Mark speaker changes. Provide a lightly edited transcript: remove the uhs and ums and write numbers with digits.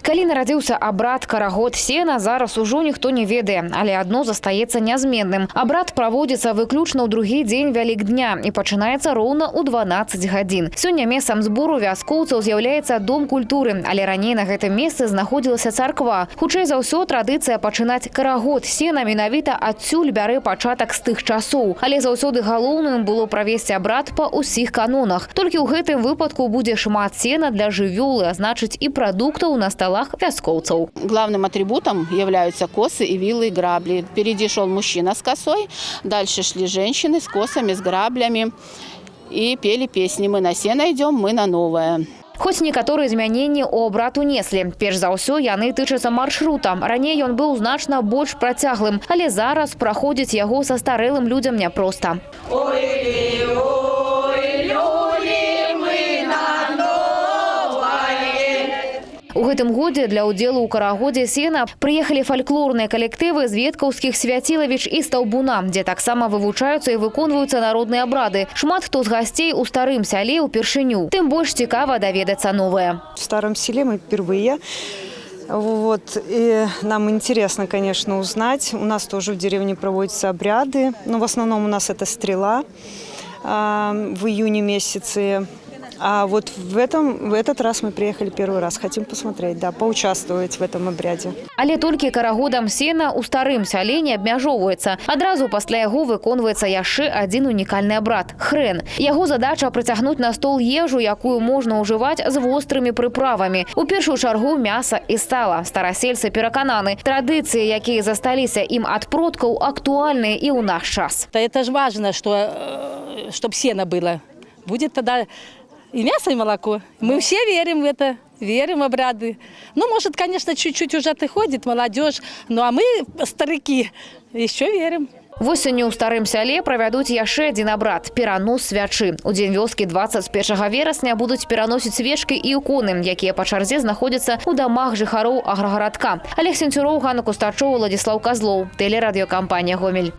Speaker 1: Калі нарадзіўся абрад карагод сена, зараз ужо ніхто не ведае, але адно застаецца нязменным. Абрад праводзіцца выключна ў другі дзень Вялікдня і пачынаецца роўна ў 12 гадзін. Сёння месцам збору вяскоўцаў з'яўляецца дом культуры, але раней на гэтым месцы знаходзілася царква. Хутчэй за ўсё, традыцыя пачынаць карагод сена менавіта адсюль бярэ пачатак з тых часоў. Але заўсёды галоўным было правесці абрад па ўсіх канонах. Толькі ў гэтым выпадку будзе шмат сена для жывёлы, а значыць, і прадуктаў на сталах вяскоўцаў.
Speaker 2: Главным атрибутом являются косы и вилы и грабли. Впереди шел мужчина с косой, дальше шли женщины с косами, с граблями и пели песни: «Мы на сено идем, мы на новое».
Speaker 1: Хоць некаторыя змяненні ў абрад унеслі. Перш за ўсё, яны тычацца маршрута. Раней ён быў значна больш працяглым, але зараз праходзіць яго састарэлым людзям няпроста.
Speaker 3: Ой, ой, люли, мы на новое.
Speaker 1: У гэтым годзе для ўдзелу ў карагодзе сена прыехалі фальклорныя калектывы з веткаўскіх Свяцілавіч і Стаўбуна, дзе таксама вывучаюцца і выконваюцца народныя абрады. Шмат хто з гасцей у Старым Сяле ўпершыню. Тым больш цікава даведацца новае.
Speaker 4: В Старом Селе мы впервые. Вот. И нам интересно, конечно, узнать. У нас тоже в деревне проводятся обряды. Но в основном у нас это стрела в июне месяце. А вот в этот раз мы приехали первый раз. Хотим посмотреть, да, поучаствовать в этом обряде.
Speaker 1: Але толькі карагодам сена ў Старым Сяле не абмяжоўваецца. Адразу пасля яго выконваецца яшчэ адзін унікальны абрад – хрэн. Яго задача – прыцягнуць на стол ежу, якую можна ўжываць з вострымі прыправамі. У першую чаргу мяса і сала. Старасельцы перакананы, традыцыі, якія засталіся ім ад продкаў, актуальныя і ў наш час.
Speaker 5: Это же важно, чтоб сено было. Будет тогда и мясо, и молоко. Мы все верим в это, верим в обряды. Ну, может, конечно, чуть-чуть уже отходит молодежь, ну а мы, старики, еще верим.
Speaker 1: Восенню ў Старым Сяле правядуць яшчэ адзін абрад – перанос свячы. У дзень вёскі 21 верасня будуць пераносіць свечкі і іконы, якія па чарзе знаходзяцца ў дамах жыхароў аграгарадка. Алег Сенцюроў, Ганна Кустачова, Уладзіслаў Казлоў. Тэлерадыёкампанія «Гомель».